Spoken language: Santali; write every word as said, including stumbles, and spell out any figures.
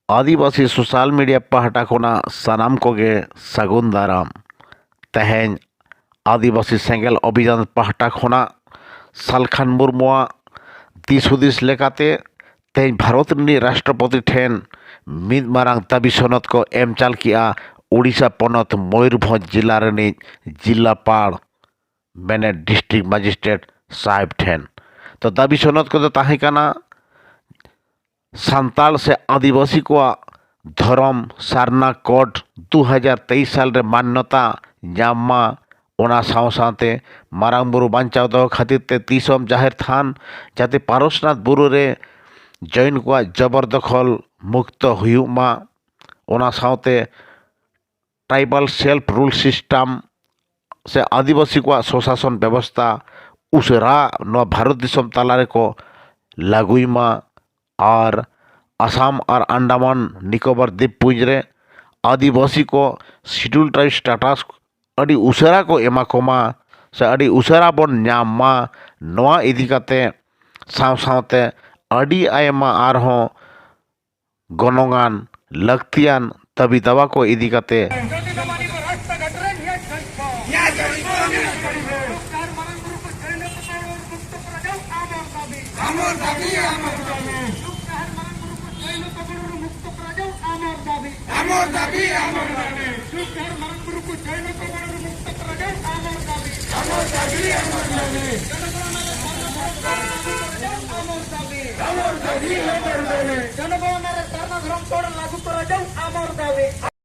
ᱟᱹᱫᱤᱵᱟᱹᱥᱤ ᱥᱳᱥᱟᱞ ᱢᱤᱰᱤᱭᱟ ᱯᱟᱦᱴᱟ ᱠᱷᱚᱱᱟᱜ ᱥᱟᱱᱟᱢ ᱠᱚᱜᱮ ᱥᱟᱹᱜᱩᱱ ᱫᱟᱨᱟᱢ᱾ ᱛᱮᱦᱮᱧ ᱟᱹᱫᱤᱵᱟᱹᱥᱤ ᱥᱮᱸᱜᱮᱞ ᱚᱵᱷᱤᱡᱟᱱ ᱯᱟᱦᱴᱟ ᱠᱷᱚᱱᱟᱜ ᱥᱟᱞᱠᱷᱟᱱ ᱢᱩᱨᱢᱩᱣᱟᱜ ᱫᱤᱥ ᱦᱩᱫᱤᱥ ᱞᱮᱠᱟᱛᱮ ᱛᱮᱦᱮᱧ ᱵᱷᱟᱨᱚᱛ ᱨᱤᱱᱤᱡ ᱨᱟᱥᱴᱨᱚᱯᱚᱛᱤ ᱴᱷᱮᱱ ᱢᱤᱫ ᱢᱟᱨᱟᱝ ᱫᱟᱹᱵᱤ ᱥᱚᱱᱚᱛ ᱠᱚ ᱮᱢ ᱪᱟᱞ ᱠᱮᱜᱼᱟ ᱳᱰᱤᱥᱟ ᱯᱚᱱᱚᱛ ᱢᱚᱭᱩᱨᱵᱷᱚᱸᱡᱽ ᱡᱤᱞᱟ ᱨᱤᱱᱤᱡ ᱡᱤᱞᱟᱯᱟᱲ ᱢᱮᱱᱮᱫ ᱰᱤᱥᱴᱨᱤᱠᱴ ᱢᱮᱡᱤᱥᱴᱨᱮᱴ ᱥᱟᱦᱮᱵᱽ ᱴᱷᱮᱱ᱾ ᱛᱚ ᱫᱟᱹᱵᱤ ᱥᱚᱱᱚᱛ ᱠᱚᱫᱚ ᱛᱟᱦᱮᱸ ᱠᱟᱱᱟ ᱥᱟᱱᱛᱟᱲ ᱥᱮ ᱟᱹᱫᱤᱵᱟᱹᱥᱤ ᱠᱚᱣᱟᱜ ᱫᱷᱚᱨᱚᱢ ᱥᱟᱨᱱᱟ ᱠᱳᱰ ᱫᱩ ᱦᱟᱡᱟᱨ ᱛᱮᱭᱤᱥ ᱥᱟᱞ ᱨᱮ ᱢᱟᱱᱱᱚᱛᱟ ᱧᱟᱢ ᱢᱟ, ᱚᱱᱟ ᱥᱟᱶ ᱥᱟᱶᱛᱮ ᱢᱟᱨᱟᱝ ᱵᱩᱨᱩ ᱵᱟᱧᱪᱟᱣ ᱫᱚᱦᱚ ᱠᱷᱟᱹᱛᱤᱨ ᱛᱮ ᱛᱤᱥᱚᱢ ᱡᱟᱦᱮᱨ ᱛᱷᱟᱱ ᱡᱟᱛᱮ ᱯᱟᱨᱚᱥᱱᱟᱛᱷ ᱵᱩᱨᱩ ᱨᱮ ᱡᱚᱭᱱ ᱠᱚᱣᱟᱜ ᱡᱚᱵᱚᱨ ᱫᱚᱠᱷᱚᱞ ᱢᱩᱠᱛᱚ ᱦᱩᱭᱩᱜ ᱢᱟ, ᱚᱱᱟ ᱥᱟᱶᱛᱮ ᱴᱨᱟᱭᱵᱟᱞ ᱥᱮᱞᱯ ᱨᱩᱞ ᱥᱤᱥᱴᱟᱢ ᱥᱮ ᱟᱹᱫᱤᱵᱟᱹᱥᱤ ᱠᱚᱣᱟᱜ ᱥᱚᱥᱟᱥᱚᱱ ᱵᱮᱵᱚᱥᱛᱷᱟ ᱩᱥᱟᱹᱨᱟ ᱱᱚᱣᱟ ᱵᱷᱟᱨᱚᱛ ᱫᱤᱥᱚᱢ ᱛᱟᱞᱟ ᱨᱮᱠᱚ ᱞᱟᱹᱜᱩᱭ ᱢᱟ᱾ ᱟᱨ ᱟᱥᱟᱢ ᱟᱨ ᱟᱱᱰᱟᱢᱟᱱ ᱱᱤᱠᱳᱵᱚᱨ ᱫᱤᱯ ᱯᱩᱸᱡᱽ ᱨᱮ ᱟᱹᱫᱤᱵᱟᱹᱥᱤ ᱠᱚ ᱥᱤᱰᱩᱞ ᱴᱨᱟᱭᱤᱵᱽ ᱥᱴᱮᱴᱟᱥ ᱟᱹᱰᱤ ᱩᱥᱟᱹᱨᱟ ᱠᱚ ᱮᱢᱟ ᱠᱚᱢᱟ ᱥᱮ ᱟᱹᱰᱤ ᱩᱥᱟᱹᱨᱟ ᱵᱚᱱ ᱧᱟᱢ ᱢᱟ, ᱱᱚᱣᱟ ᱤᱫᱤ ᱠᱟᱛᱮ ᱥᱟᱶ ᱥᱟᱶᱛᱮ ᱟᱹᱰᱤ ᱟᱭᱢᱟ ᱟᱨᱦᱚᱸ ᱜᱚᱱᱚᱝᱟᱱ ᱞᱟᱹᱠᱛᱤᱭᱟᱱ ᱫᱟᱹᱵᱤ ᱫᱟᱣᱟ ᱠᱚ ᱤᱫᱤ ᱠᱟᱛᱮ᱾ ᱡᱚᱱᱚᱜᱚᱬᱚ ᱨᱮ ᱥᱟᱨᱱᱟ ᱫᱷᱚᱨᱚᱢ ᱠᱳᱰ ᱞᱟᱹᱜᱩ ᱠᱚᱨᱟ ᱡᱟᱣ ᱟᱢᱚᱨ ᱫᱟᱹᱵᱤ᱾